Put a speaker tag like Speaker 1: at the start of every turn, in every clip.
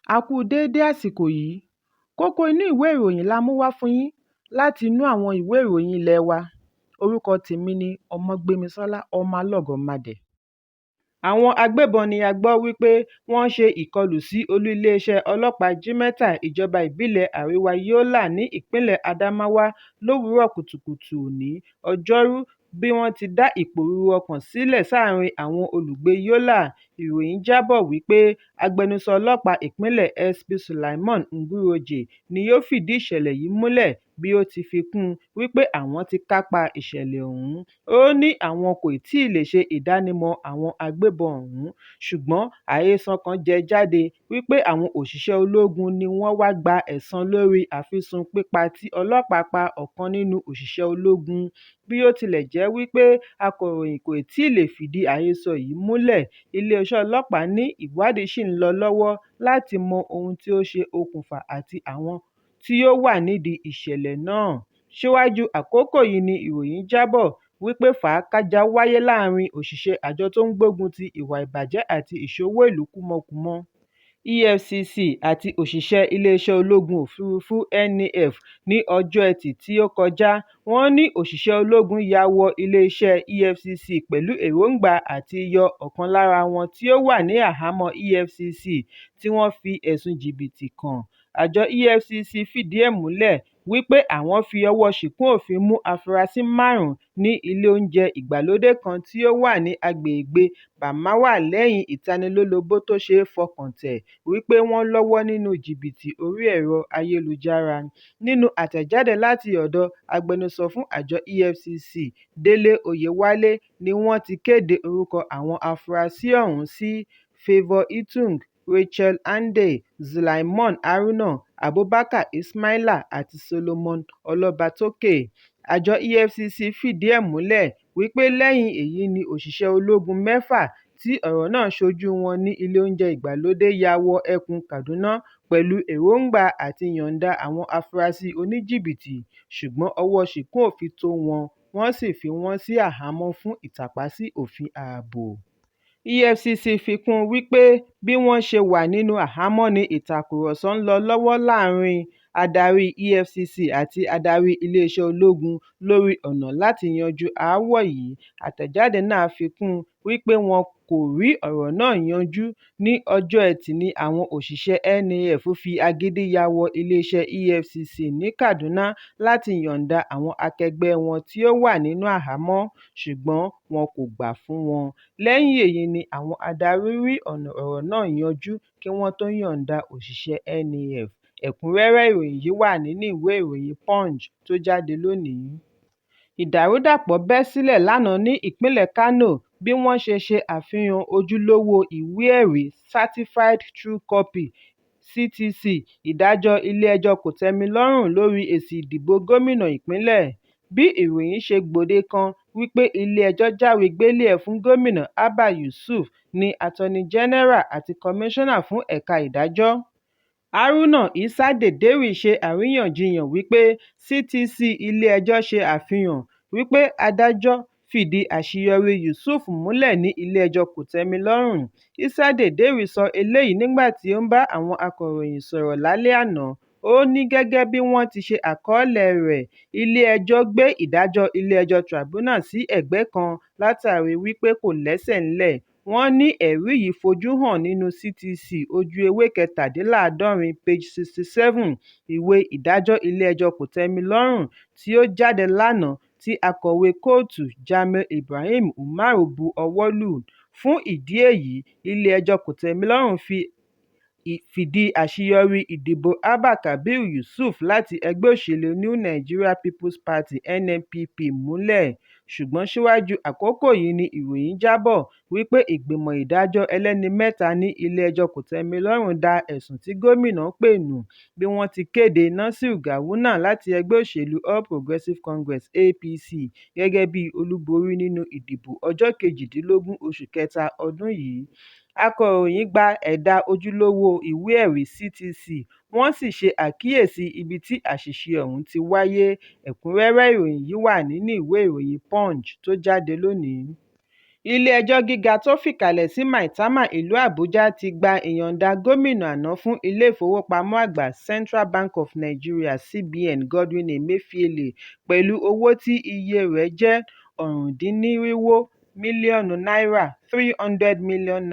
Speaker 1: A kú déédé àsìkò yìí. Kókó inú ìwé ìròyìn la mú wá fún yín láti inú àwọn ìwé ìròyìn ilé wa. Orúkọ tèmi ni Ọmọgbémisọ́lá Ọmọlọ́gọ̀mádẹ. Àwọn agbébọn ni a gbọ́ wípé wọ́n ṣe ìkọlù sí olú iléeṣẹ́ ọlọ́pàá Jimeta, ìjọba ìbílẹ̀ Àríwá Yola ní ìpínlẹ̀ Adamawa lówùúrọ̀ kùtùkùtù òní, Ọjọ́rú, bí wọ́n ti dá ìpòrúru ọkàn sílẹ̀ sáàrin àwọn olùgbé Yola. Ìròyìn jábọ̀ wípé agbẹnusọ ọlọ́pàá ìpínlẹ̀ SP Suleiman Nguroje ni ó fìdí ìṣẹ̀lẹ̀ yìí múlẹ̀ bí ó ti fi kún un wípé àwọn ti kápá ìṣẹ̀lẹ̀ ọ̀hún. Ó ní àwọn kò tíì lè ṣe ìdánimọ̀ àwọn agbébọn ọ̀hún, ṣùgbọ́n àhesọ kan jẹ jáde wípé àwọn òṣìṣẹ́ ológun ni wọ́n wá gba ẹ̀san lórí àfisùn pípa tí ọlọ́pàá pa ọ̀kan nínú òṣìṣẹ́ ológun. Bí ó tilẹ̀ jẹ́ wípé akọ̀ròyìn kò tíì lè fìdí àhesọ yìí múlẹ̀, iléeṣẹ́ ọlọ́pàá ní ìwádìí ṣì ń lọ lọ́wọ́ láti mọ ohun tí ó ṣe okùnfà àti àwọn tí ó wà nídìí ìṣẹ̀lẹ̀ náà. Síwájú àkókò yìí ni ìròyìn jábọ̀ wípé fàákájàá wáyé láàárín òṣìṣẹ́ àjọ tó ń gbógun ti ìwà ìbàjẹ́ àti ìṣowó ìlú kúmọkùmọ EFCC àti òṣìṣẹ́ iléeṣẹ́ ológun òfurufú NAF ní ọjọ́ Ẹtì tí ó kọjá. Wọ́n ní òṣìṣẹ́ ológun ya wọ iléeṣẹ́ EFCC pẹ̀lú èròńgbà àti yọ ọ̀kan lára wọn tí ó wà ní àhámọ́ EFCC tí wọ́n fi ẹ̀sùn jìbìtì kàn. Àjọ EFCC fìdí ẹ̀ múlẹ̀ wípé àwọn fi ọwọ́ ṣìkún òfin mú afurasí márùn-ún ní ilé oúnjẹ ìgbàlódé kan tí ó wà ní agbègbè Bamawa lẹ́yìn ìtanilólobó tó ṣe é fọkàn tẹ̀ wípé wọ́n lọ́wọ́ nínú jìbìtì orí ẹ̀rọ ayélujára. Nínú àtẹ̀jáde láti ọ̀dọ̀ agbẹnusọ fún àjọ EFCC, Délé Oyewale ni wọ́n ti kéde orúkọ àwọn afurasí ọ̀hún sí Favour Ituong, Racheal Andey, Sulaimon Haruna, Abubakar Ismaila àti Solomon Ọlọ́batókè. Àjọ EFCC fìdí ẹ̀ múlẹ̀ wípé lẹ́yìn èyí ni òṣìṣẹ́ ológun mẹ́fà tí ọ̀rọ̀ náà ṣojú wọn ní ilé oúnjẹ ìgbàlódé ya wọ ẹkùn Kaduna pẹ̀lú èròńgbà àti yọ̀ǹda àwọn afurasí oníjìbìtì, ṣùgbọ́n ọwọ́ ṣìkún òfin tó wọn, wọ́n sì fi wọ́n sí àhámọ́ fún ìtàpá sí òfin ààbò. EFCC fi kún un wípé bí wọ́n ṣe wà nínú àhámọ́ ni ìtàkùrọ̀sọ ń lọ lọ́wọ́ láàárín adarí EFCC àti adarí iléeṣẹ́ ológun lórí ọ̀nà láti yanjú aáwọ̀ yìí. Àtẹ̀jáde náà fi kún un wípé wọn kò rí ọ̀rọ̀ náà yanjú. Ní ọjọ́ Ẹtì ni àwọn òṣìṣẹ́ NAF fi agídí ya wọ iléeṣẹ́ EFCC ní Kaduna láti yọ̀ǹda àwọn akẹgbẹ́ wọn tí ó wà nínú àhámọ́, ṣùgbọ́n wọn kò gbà fún wọn. Lẹ́yìn èyí ni àwọn adarí rí ọ̀rọ̀ náà yanjú kí wọ́n tó yọ̀ǹda òṣìṣẹ́ NAF. Ẹ̀kúnrẹ́rẹ́ ìròyìn yìí wà nínú ìwé ìròyìn Punch tó jáde lónìí. Ìdàrúdàpọ̀ bẹ́ sílẹ̀ lánàá ní ìpínlẹ̀ Kano bí wọ́n ṣe ṣe àfihàn ojúlówó ìwé ẹ̀rí Certified True Copy (CTC) ìdájọ́ ilé ẹjọ́ kòtẹ́milọ́rùn lórí èsì ìdìbò gómìnà ìpínlẹ̀. Bí ìròyìn ṣe gbòde kan wípé ilé ẹjọ́ jáwèé gbélé-ẹ̀ fún Gómìnà Abba Yusuf ní Attorney General àti Kọmíṣánná fún ẹ̀ka ìdájọ́ Haruna Irsah Dederi ṣe àríyànjiyàn wípé CTC ilé ẹjọ́ ṣe àfihàn wípé adájọ́ fìdí àṣeyọrí Yusuf múlẹ̀ ní ilé ẹjọ́ kòtẹ́milọ́rùn. Issa Dederi sọ eléyìí nígbà tí ó ń bá àwọn akọ̀ròyìn sọ̀rọ̀ lálẹ́ àná. Ó ní gẹ́gẹ́ bí wọ́n ti ṣe àkọọ́lẹ̀ rẹ̀, ilé ẹjọ́ gbé ìdájọ́ ilé ẹjọ́ Tribunal sí ẹ̀gbẹ́ kan látàrí wípé kò lẹ́sẹ̀ ńlẹ̀. Wọ́n ní ẹ̀rí yìí fojú hàn nínú CTC ojú ewé 67 page 67 ìwé ìdájọ́ ilé ẹjọ́ kòtẹ́milọ́rùn tí ó jáde lánàá tí akọ̀wé kóòtù Jamil Ibrahim Umar bu ọwọ́ lù. Fún ìdí èyí, ilé ẹjọ́ kòtẹ́milọ́rùn fìdí àṣeyọrí ìdìbò Abba Kabir Yusuf láti ẹgbẹ́ òṣèlú New Nigeria Peoples Party (NNPP) múlẹ̀. Ṣùgbọ́n síwájú àkókò yìí ni ìròyìn jábọ̀ wípé ìgbìmọ̀ ìdájọ́ ẹlẹ́ni mẹ́ta ní ilé ẹjọ́ kòtẹ́milọ́rùn da ẹ̀sùn tí gómìnà pè nù bí wọ́n ti kéde Nasir Gawuna láti ẹgbẹ́ òṣèlú All Progressive Congress (APC) gẹ́gẹ́ bí olúborí nínú ìdìbò ọjọ́ 18 oṣù kẹta ọdún yìí. Akọ̀ròyìn gba ẹ̀dà ojúlówó ìwé ẹ̀rí CTC, wọ́n sì ṣe àkíyèsí ibi tí àṣìṣe ọ̀hún ti wáyé. Ẹ̀kúnrẹ́rẹ́ ìròyìn yìí wà nínú ìwé ìròyìn Punch tó jáde lónìí. Ilé-ẹjọ́ gíga tó fìkàlẹ̀ sí Maitama, ìlú Àbújá ti gba ìyọ̀ǹda gómìnà àná fún Ilé-ìfowópamọ́ Àgbà Central Bank of Nigeria (CBN) Godwin Emefiele pẹ̀lú owó tí iye rẹ̀ jẹ́ 300 mílíọ̀nù náírà (N300 million).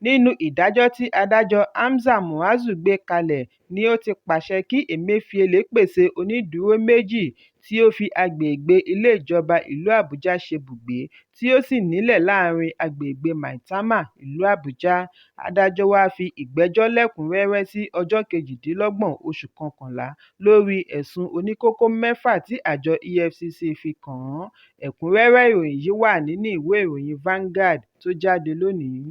Speaker 1: Nínú ìdájọ́ tí adájọ́ Hamza Muazu gbé kalẹ̀ ni ó ti pàṣẹ kí Emefiele pèsè onídùúró méjì tí ó fi agbègbè ilé ìjọba ìlú Àbújá ṣe ibùgbé tí ó sì nílẹ̀ láàárín agbègbè Maitama, ìlú Àbújá. Adájọ́ wá fi ìgbẹ́jọ́ lẹ́kùn-ún-rẹ́rẹ́ sí ọjọ́ 28 oṣù kọkànlá lórí ẹ̀sùn oníkókó mẹ́fà tí àjọ EFCC fi kàn án. Ẹ̀kúnrẹ́rẹ́ ìròyìn yìí wà nínú ìwé ìròyìn Vanguard tó jáde lónìí.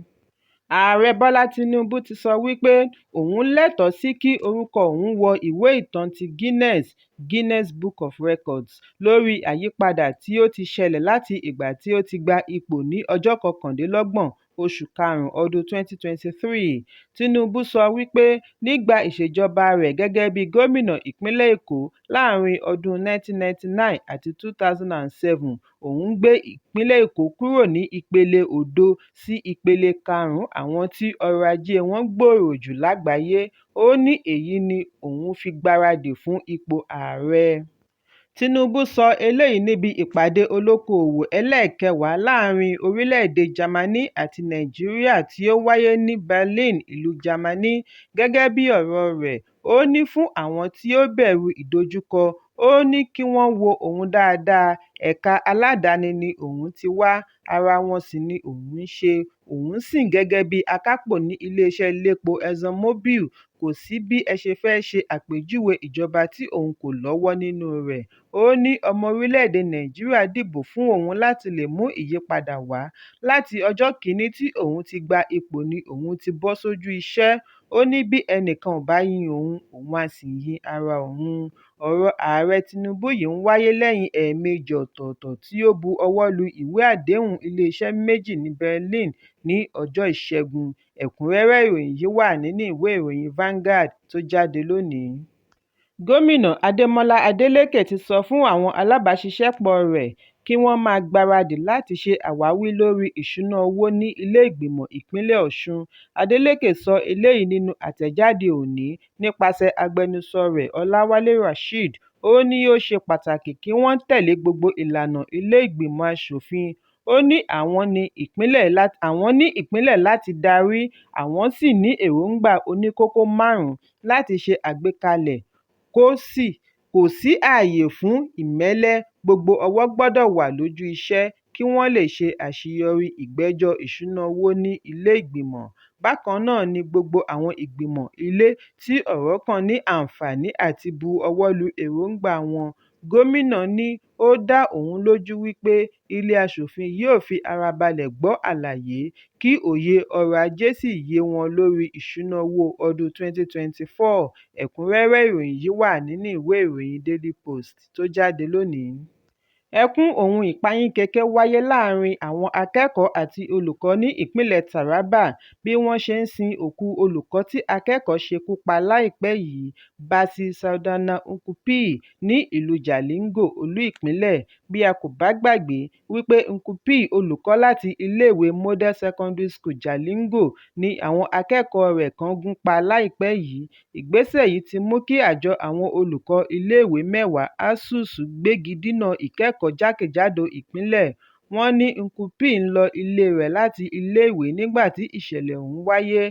Speaker 1: Ààrẹ Bọ́lá Tinubu ti sọ wípé òun lẹ́tọ̀ọ́ sí kí orúkọ òun wọ ìwé ìtàn ti Guinness (Guinness Book of Records) lórí àyípadà tí ó ti ṣẹlẹ̀ láti ìgbà tí ó ti gba ipò ní ọjọ́ 29, oṣù karùn-ún ọdún 2023. Tinubu sọ wípé nígbà ìṣèjọba rẹ̀ gẹ́gẹ́ bí gómìnà ìpínlẹ̀ Èkó láàárín ọdún 1999 àti 2007, òun gbé ìpínlẹ̀ Èkó kúrò ní ìpele òdo sí ìpele karùn-ún àwọn tí ọrọ̀ ajé wọn gbòòrò jù lágbàáyé. Ó ní èyí ni òun fi gbáradì fún ipò ààrẹ. Tinubu sọ eléyìí níbi ìpàdé olókoòwò ẹlẹ́ẹ̀kẹwàá láàárín orílẹ̀-èdè Jámánì àti Nàìjíríà tí ó wáyé ní Berlin, ìlú Jámánì. Gẹ́gẹ́ bí ọ̀rọ̀ rẹ̀, ó ní fún àwọn tí ó bẹ̀rù ìdojúkọ, ó ní kí wọ́n wo òun dáadáa, ẹ̀ka aládàáni ni òun ti wá, ara wọn sì ni òun ń ṣe, òun sìn gẹ́gẹ́ bí akápò ní iléeṣẹ́ iléepo Exxon Mobil, kò sí bí ẹ ṣe fẹ́ ṣe àpèjúwe ìjọba tí òun kò lọ́wọ́ nínú rẹ̀. Ó ní ọmọ orílẹ̀-èdè Nàìjíríà dìbò fún òun láti lè mú ìyípadà wá, láti ọjọ́ kìíní tí òun ti gba ipò ni òun ti bọ́ sójú iṣẹ́, ó ní bí ẹnìkan ò bá yin òun, òun á sì yin ara òun. Ọ̀rọ̀ Ààrẹ Tinubu yìí ń wáyé lẹ́yìn ẹ̀ẹ̀mejì ọ̀tọ̀ọ̀tọ̀ tí ó bu ọwọ́ lu ìwé àdéhùn iléeṣẹ́ méjì ní Berlin ní ọjọ́ Ìṣẹ́gun. Ẹ̀kúnrẹ́rẹ́ ìròyìn yìí wà nínú ìwé ìròyìn Vanguard tó jáde lónìí. Gómìnà Adémọ́lá Adélékè ti sọ fún àwọn alábàáṣiṣẹ́pọ̀ rẹ̀ kí wọ́n máa gbáradì láti ṣe àwáwí lórí ìṣúná owó ní ilé ìgbìmọ̀ ìpínlẹ̀ Ọ̀ṣun. Adeleke sọ eléyìí nínú àtẹ̀jáde òní nípasẹ̀ agbẹnusọ rẹ̀ Ọláwálé Rasheed. Ó ní ó ṣe pàtàkì kí wọ́n tẹ̀lé gbogbo ìlànà ilé ìgbìmọ̀ aṣòfin. Ó ní àwọn ní ìpínlẹ̀ láti darí, àwọn sì ní èròńgbà oníkókó márùn-ún láti ṣe àgbékalẹ̀, kò sí àyè fún ìmẹ́lẹ́, gbogbo ọwọ́ gbọdọ̀ wà lójú iṣẹ́ kí wọ́n lè ṣe àṣeyọrí ìgbẹ́jọ́ ìṣúná owó ní ilé ìgbìmọ̀. Bákan náà ni gbogbo àwọn ìgbìmọ̀ ilé tí ọ̀rọ̀ kàn ní àǹfààní àti bu ọwọ́ lu èròńgbà wọn. Gómìnà ní ó dá òun lójú wípé ilé aṣòfin yóò fi ara balẹ̀ gbọ́ àlàyé, kí òye ọrọ̀ ajé sì yé wọn lórí ìṣúná owó ọdún 2024. Ẹ̀kúnrẹ́rẹ́ ìròyìn yìí wà nínú ìwé ìròyìn Daily Post tó jáde lónìí. Ẹkún òun ìpayínkeke wáyé láàárín àwọn akẹ́kọ̀ọ́ àti olùkọ́ ní ìpínlẹ̀ Taraba bí wọ́n ṣe ń sin òkú olùkọ́ tí akẹ́kọ̀ọ́ ṣekú pa láìpẹ́ yìí, Bassey Sardauna Nhukpi, ní ìlú Jalingo, olú-ìpínlẹ̀. Bí a kò bá gbàgbé wípé Nhukpi, olùkọ́ láti iléèwé Model Secondary School, Jalingo, ni àwọn akẹ́kọ̀ọ́ rẹ̀ kan gún pa láìpẹ́ yìí. Ìgbésẹ̀ yìí ti mú kí àjọ àwọn olùkọ́ iléèwé mẹ́wàá ASUU gbégi dínà ìkẹ́kọ̀ọ́ jákèjádò ìpínlẹ̀. Wọ́n ní Nhukpi ń lọ ilé rẹ̀ láti iléèwé nígbà tí ìṣẹ̀lẹ̀ ọ̀hún wáyé.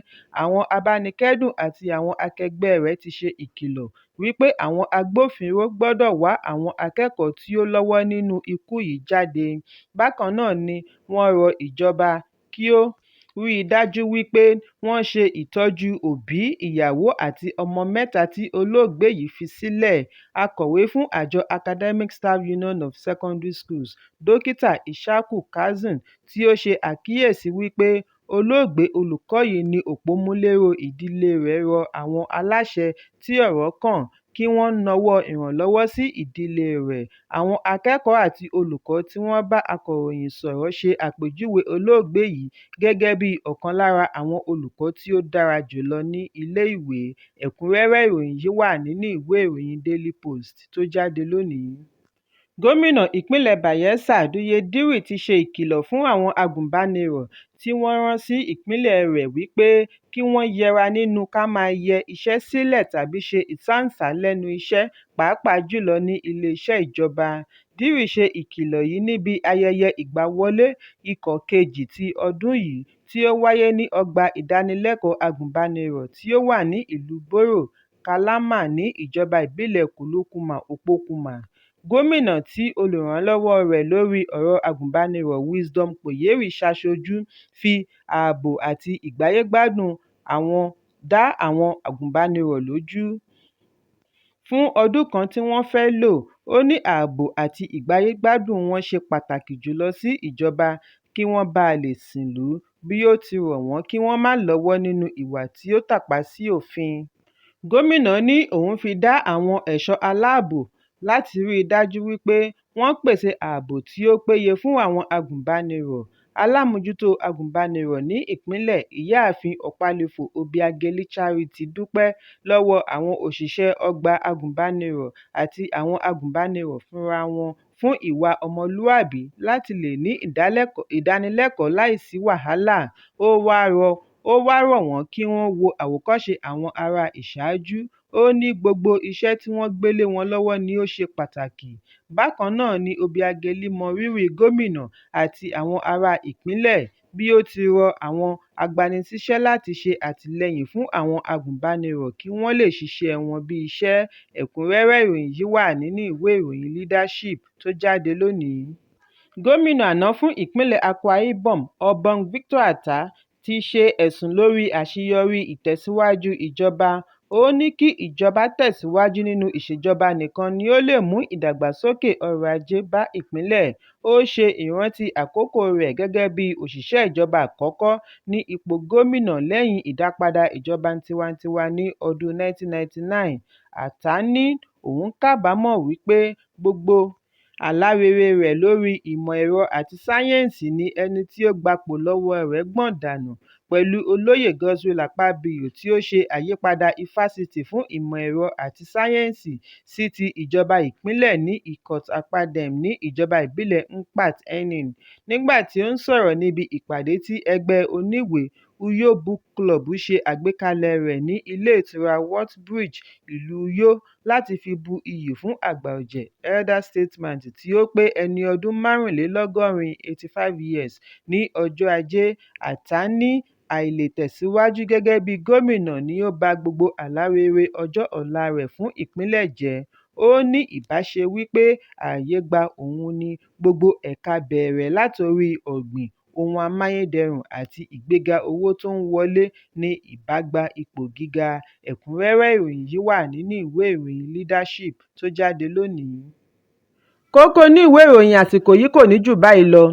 Speaker 1: Àwọn abánikẹ́dùn àti àwọn akẹgbẹ́ rẹ̀ ti ṣe ìkìlọ̀ wípé àwọn agbófinró gbọdọ̀ wá àwọn akẹ́kọ̀ọ́ tí ó lọ́wọ́ nínú ikú yìí jáde. Bákan náà ni wọ́n rọ ìjọba kí ó rí i dájú wípé wọ́n ṣe ìtọ́jú òbí, ìyàwó àti ọmọ mẹ́ta tí olóògbé yìí fi sílẹ̀. Akọ̀wé fún àjọ Academic Staff Union of Secondary Schools, Dókítà Ishaku Kazim, tí ó ṣe àkíyèsí wípé olóògbé olùkọ́ yìí ní òpómúléró ìdílé rẹ̀ rọ àwọn aláṣẹ tí ọ̀rọ̀ kàn kí wọ́n nawọ́ ìrànlọ́wọ́ sí ìdílé rẹ̀. Àwọn akẹ́kọ̀ọ́ àti olùkọ́ tí wọ́n bá akọ̀ròyìn sọ̀rọ̀ ṣe àpèjúwe olóògbé yìí gẹ́gẹ́ bí ọ̀kan lára àwọn olùkọ́ tí ó dára jù lọ ní ilé-ìwé. Ẹ̀kúnrẹ́rẹ́ ìròyìn yìí wà nínú ìwé ìròyìn Daily Post tó jáde lónìí. Gómìnà ìpínlẹ̀ Bayelsa Douye Diri ti ṣe ìkìlọ̀ fún àwọn agùnbánirọ̀ tí wọ́n rán sí ìpínlẹ̀ rẹ̀ wípé kí wọ́n yẹra nínú ká máa yẹ iṣẹ́ sílẹ̀ tàbí ṣe ìsáǹsá lẹ́nu iṣẹ́ pàápàá jùlọ ní iléeṣẹ́ ìjọba. Diri ṣe ìkìlọ̀ yìí níbi ayẹyẹ ìgbàwọlé ikọ̀ kejì ti ọdún yìí tí ó wáyé ní ọgbà ìdánilẹ́kọ̀ọ́ agùnbánirọ̀ tí ó wà ní ìlú Boro Kalama ní ìjọba ìbílẹ̀ Kolokuma Opokuma. Gómìnà tí olùrànlọ́wọ́ọ rẹ̀ lórí ọ̀rọ̀ agùnbánirọ̀ Wisdom Kayori ṣaṣojú, fi ààbò àti ìgbáyé-gbádùn dá àwọn agùnbánirọ̀ lójú. Fún ọdún kan tí wọ́n fẹ́ lò, ó ní ààbò àti ìgbáyé-gbádùn wọn ṣe pàtàkì jùlọ sí ìjọba kí wọ́n ba lè sìnlú bí ó ti rọ̀ wọ́n kí wọ́n má lọ́wọ́ nínú ìwà tí ó tàpá sí òfin. Gómìnà ní òun fi dá àwọn ẹ̀ṣọ́ aláàbò láti rí i dájú wípé wọ́n pèsè ààbò tí ó péye fún àwọn agùnbánirọ̀. Alámòójútó agùnbánirọ̀ ní ìpínlẹ̀, Ìyáàfin Ọ̀pálífò Obiageli Charity dúpẹ́ lọ́wọ́ àwọn òṣìṣẹ́ ọgbà agùnbánirọ̀ àti àwọn agùnbánirọ̀ fúnra wọn fún ìwà ọmọlúwàbí láti lè ní ìdánilẹ́kọ̀ọ́ láìsí wàhálà. Ó wá rọ̀ wọ́n kí wọ́n wo àwòkọ́ṣe àwọn ará ìṣáájú. Ó ní gbogbo iṣẹ́ tí wọ́n gbé lé wọn lọ́wọ́ ni ó ṣe pàtàkì. Bákan náà ni Obiageli mọ rírì gómìnà àti àwọn ará ìpínlẹ̀ bí ó ti rọ àwọn agbanisíṣẹ́ láti ṣe àtìlẹ́yìn fún àwọn agùnbánirọ̀ kí wọ́n lè ṣiṣẹ́ wọn bí iṣẹ́. Ẹ̀kúnrẹ́rẹ́ ìròyìn yìí wà nínú ìwé ìròyìn Leadership tó jáde lónìí. Gómìnà àná fún ìpínlẹ̀ Akwa Ibom, Obong Victor Attah ti ṣe ẹ̀sùn lórí àṣeyọrí ìtẹ̀síwájú ìjọba. Ó ní kí ìjọba tẹ̀síwájú nínú ìṣèjọba nìkan ni ó lè mú ìdàgbàsókè ọrọ̀ ajé bá ìpínlẹ̀. Ó ṣe ìrántí àkókò rẹ̀ gẹ́gẹ́ bí òṣìṣẹ́ ìjọba àkọ́kọ́ ní ipò gómìnà lẹ́yìn ìdápadà ìjọba tiwantiwa ní ọdún 1999. Attah ní òun kábàámọ̀ wípé gbogbo àlá rere rẹ̀ lórí ìmọ̀ ẹ̀rọ àti sáyẹ́ǹsì ni ẹni tí ó gbapò lọ́wọ́ọ rẹ̀ gbọ̀n dànù pẹ̀lú Olóyè Godswill Akpabio tí ó ṣe àyípadà Ifásitì fún Ìmọ̀ Ẹ̀rọ àti Sáyẹ́ǹsì sí ti ìjọba ìpínlẹ̀ ní Ikot Akpaden ní ìjọba ìbílẹ̀ Mkpat Enin. Nígbà tí ó ń sọ̀rọ̀ níbi ìpàdé tí ẹgbẹ́ oníwèé Uyo Book Club ṣe àgbékalẹ̀ẹ rẹ̀ ní Ilé Ìtura Waltbridge, ìlú Uyo láti fi bu iyì fún àgbà ọ̀jẹ̀ elder statesman tí ó pé ẹni ọdún márùnlélọ́gọ́rin 85 years ní ọjọ́ Ajé, Attah ní àìlètẹ̀síwájú gẹ́gẹ́ bí gómìnà ni ó ba gbogbo àlá rere ọjọ́ ọ̀la rẹ̀ fún ìpínlẹ̀ jẹ́. Ó ní ìbá ṣe wípé ààyè gba òun ni, gbogbo ẹ̀ka bẹ̀rẹ̀ láti orí ọ̀gbìn, ohun amáyédẹrùn àti ìgbéga owó tó ń wọlé ní ìbá gba ipò gíga. Ẹ̀kúnrẹ́rẹ́ ìròyìn yìí wà nínú ìwé ìròyìn Leadership tó jáde lónìí. Kókó inú ìwé ìròyìn àsìkò yìí kò ní jù báyìí lọ.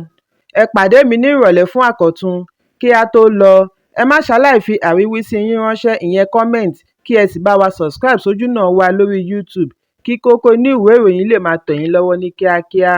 Speaker 1: Ẹ pàdé mi ní ìrọ̀lẹ́ fún àkọ́tún. Kí á tó lọ, ẹ má ṣaláì fi àríwísí yín ránṣẹ́ ìyẹn comment kí ẹ sì bá wa subscribe sójúnà wa lórí YouTube kí kókó inú ìwé ìròyìn lè máa tẹ̀ yín lọ́wọ́ ní kíákíá.